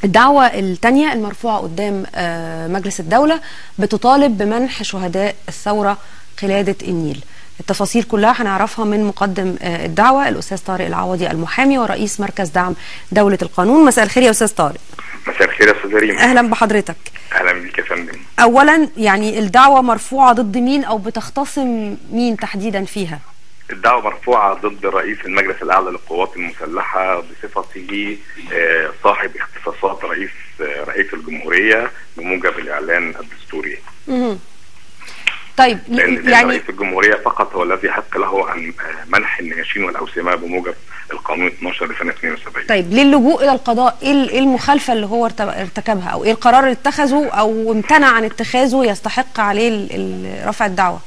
الدعوة الثانية المرفوعة قدام مجلس الدولة بتطالب بمنح شهداء الثورة قلادة النيل. التفاصيل كلها هنعرفها من مقدم الدعوة الأستاذ طارق العوضي المحامي ورئيس مركز دعم دولة القانون. مساء الخير يا أستاذ طارق. مساء الخير يا أستاذ ريم. أهلا بحضرتك. أهلا بيك يا فندم. أولا يعني الدعوة مرفوعة ضد مين أو بتختصم مين تحديدا فيها؟ الدعوة مرفوعة ضد رئيس المجلس الأعلى للقوات المسلحة بصفته صاحب اختصاصات رئيس الجمهورية بموجب الإعلان الدستوري. طيب لأن يعني رئيس الجمهورية فقط هو الذي يحق له أن منح النياشين والأوسمة بموجب القانون 12 لسنة 72. طيب ليه اللجوء إلى القضاء؟ إيه المخالفة اللي هو ارتكبها أو إيه القرار اللي اتخذه أو امتنع عن اتخاذه يستحق عليه رفع الدعوة؟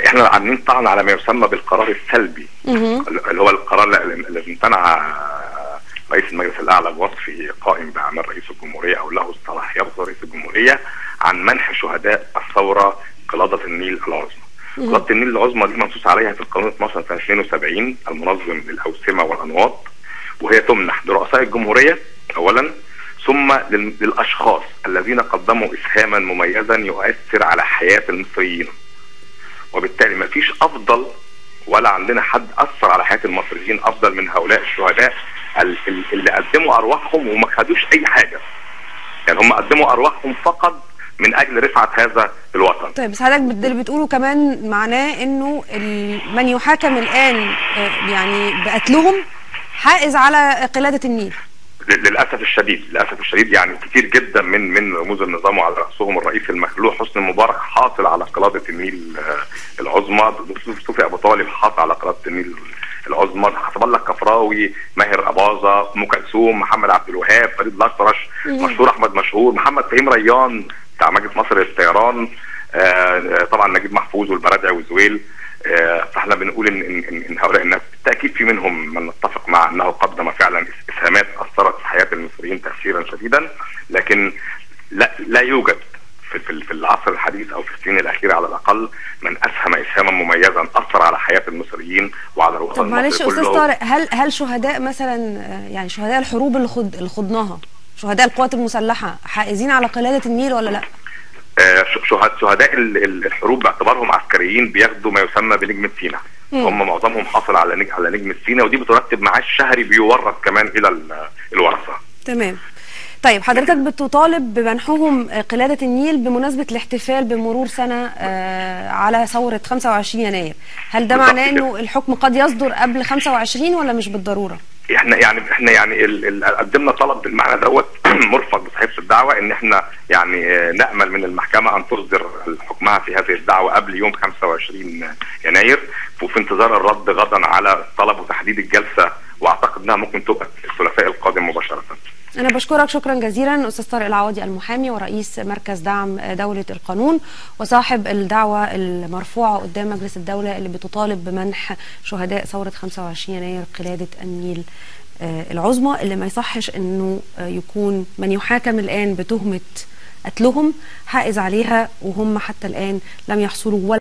احنا عاملين طعن على ما يسمى بالقرار السلبي اللي هو القرار الذي امتنع رئيس المجلس الاعلى بوصفه قائم باعمال رئيس الجمهورية او له الصلاحيات رئيس الجمهورية عن منح شهداء الثورة قلادة النيل العظمى. قلادة النيل العظمى دي منصوص عليها في القانون 12 سنة 72 المنظم للاوسمه والانواط، وهي تمنح لرؤساء الجمهورية اولا ثم للاشخاص الذين قدموا اسهاما مميزا يؤثر على حياة المصريين. وبالتالي ما فيش افضل ولا عندنا حد اثر على حياة المصريين افضل من هؤلاء الشهداء اللي قدموا ارواحهم وما خدوش اي حاجة. يعني هم قدموا ارواحهم فقط من اجل رفعه هذا الوطن. طيب بس حضرتك اللي بتقوله كمان معناه انه من يحاكم الان يعني بقتلهم حائز على قلادة النيل. للاسف الشديد، للاسف الشديد يعني كتير جدا من رموز النظام وعلى راسهم الرئيس المخلوع حسني مبارك حاصل على قلادة النيل العظمى، دكتور صوفي ابو طالب حاصل على قلادة النيل العظمى، حسب الله الكفراوي، ماهر اباظة، ام كلثوم، محمد عبد الوهاب، فريد الأطرش، مشهور احمد مشهور، محمد فهيم ريان بتاع مجلس مصر للطيران، طبعا نجيب محفوظ والبرادعي وزويل. فاحنا بنقول ان ان ان هؤلاء الناس بالتاكيد في منهم من نتفق مع انه قدم فعلا اسهامات اثرت في حياة المصريين تاثيرا شديدا، لكن لا يوجد في العصر الحديث او في السنين الاخيرة على الاقل من اسهم اسهاما مميزا اثر على حياة المصريين وعلى الوطن. طب معلش استاذ طارق، هل شهداء مثلا يعني شهداء الحروب اللي خضناها، شهداء القوات المسلحة حائزين على قلادة النيل ولا لا؟ شهداء الحروب باعتبارهم عسكريين بياخدوا ما يسمى بنجمة سينا. هم معظمهم حصل على نجمة سينا، ودي بترتب معاش شهري بيورث كمان الى الورثة. تمام. طيب حضرتك بتطالب بمنحهم قلادة النيل بمناسبة الاحتفال بمرور سنة على ثورة 25 يناير، هل ده معناه انه الحكم قد يصدر قبل 25 ولا مش بالضرورة؟ احنا يعني قدمنا طلب بالمعنى دوت مرفق بصحيفة الدعوة ان احنا يعني نامل من المحكمة ان تصدر حكمها في هذه الدعوة قبل يوم 25 يناير، وفي انتظار الرد غدا على الطلب وتحديد الجلسة، واعتقد انها ممكن تبقى الثلاثاء القادم مباشرة. أنا بشكرك شكرا جزيلا أستاذ طارق العوضي المحامي ورئيس مركز دعم دولة القانون وصاحب الدعوة المرفوعة قدام مجلس الدولة اللي بتطالب بمنح شهداء ثورة 25 يناير قلادة النيل العظمى، اللي ما يصحش أنه يكون من يحاكم الآن بتهمة قتلهم حائز عليها وهم حتى الآن لم يحصلوا ولا